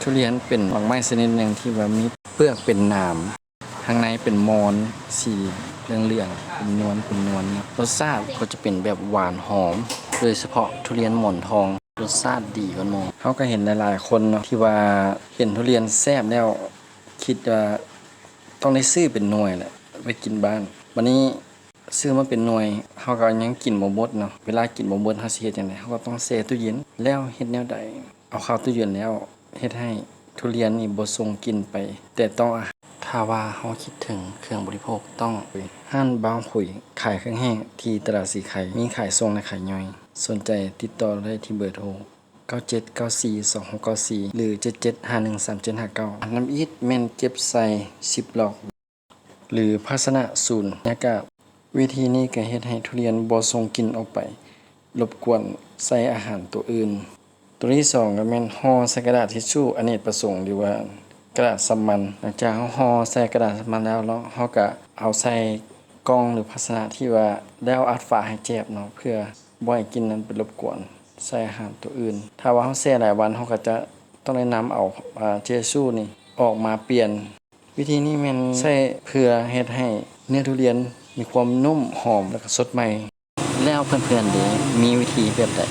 ທຸລຽນເປັນໝາກໄມ້ຊະນິດໜຶ່ງທີ່ວ່າມີເປືອກເປັນໜາມ, ຂ້າງໃນເປັນມອນສີເຫຼືອງໆ ເປັນນວນ ເປັນນວນເນາະ. ລົດຊາດກໍຈະເປັນແບບຫວານຫອມ, ໂດຍສະເພາະທຸລຽນໝອນທອງ ລົດຊາດດີກວ່າໝູ່. ເຮົາກໍເຫັນຫຼາຍໆຄົນເນາະ ທີ່ວ່າກິນທຸລຽນແຊບແລ້ວ ຄິດວ່າຕ້ອງໄດ້ຊື້ເປັນໜ່ວຍແຫຼະ ໄວ້ກິນບ້ານ. ບາດນີ້ ຊື້ມາເປັນໜ່ວຍ ເຮົາກໍຍັງກິນບໍ່ໝົດເນາະ. ເວລາກິນບໍ່ໝົດ ເຮົາຊິເຮັດຈັ່ງໃດ? ເຮົາກໍຕ້ອງແຊ່ຕູ້ເຢັນ. ແລ້ວເຮັດແນວໃດ? ເອົາເຂົ້າຕູ້ເຢັນແລ້ວ ເຮັດໃຫ້ທຸລຽນນີ້ບໍ່ສົ່ງກິ່ນໄປແຕະຕ້ອງອາຫານ. ຖ້າວ່າເຮົາຄິດເຖິງເຄື່ອງບໍລິໂພກ ຕ້ອງໄປຮ້ານບ່າວຂຸຍ ຂາຍເຄື່ອງແຫ້ງທີ່ຕະຫຼາດສີໄຄ, ມີຂາຍສົ່ງ ແລະ ຂາຍຍ່ອຍ. ສົນໃຈຕິດຕໍ່ໄດ້ທີ່ເບີໂທ ເກົ້າເຈັດເກົ້າສີ່ສອງຫົກເກົ້າສີ່ ຫຼື ເຈັດເຈັດຫ້າໜຶ່ງສາມເຈັດຫ້າເກົ້າ. ອັນທຳອິດແມ່ນເກັບໃສ່ຊິບລັອກ ຫຼື ພາຊະນະສູນຍາກາດ. ວິທີນີ້ກໍເຮັດໃຫ້ທຸລຽນບໍ່ສົ່ງກິ່ນອອກໄປລົບກວນໃສ່ອາຫານໂຕອື່ນ. ໂຕທີສອງກໍແມ່ນຫໍ່ໃສ່ກະດາດທິດຊູ່ອະເນກປະສົງ ຫຼືວ່າກະດາດສຳມັນ. ຫຼັງຈາກເຮົາຫໍ່ໃສ່ກະດາດສຳມັນແລ້ວເນາະ, ເຮົາກໍເອົາໃສ່ກ່ອງ ຫຼື ພາຊະນະທີ່ວ່າແລ້ວອັດຝາໃຫ້ແຈບເນາະ ເພື່ອບໍ່ໃຫ້ກິ່ນນັ້ນໄປລົບກວນໃສ່ອາຫານໂຕອື່ນ. ຖ້າວ່າເຮົາແຊ່ຫຼາຍວັນ ເຮົາກໍຈະຕ້ອງໄດ້ນຳເອົາ ອາ ເຈຊູ່ນີ້ອອກມາປ່ຽນ. ວິທີນີ້ແມ່ນໃຊ້ເພື່ອເຮັດໃຫ້ເນື້ອທຸລຽນມີຄວາມນຸ້ມຫອມ ແລະ ກໍສົດໃໝ່. ແລ້ວເພື່ອນໆເດ ມີວິທີແບບໃດ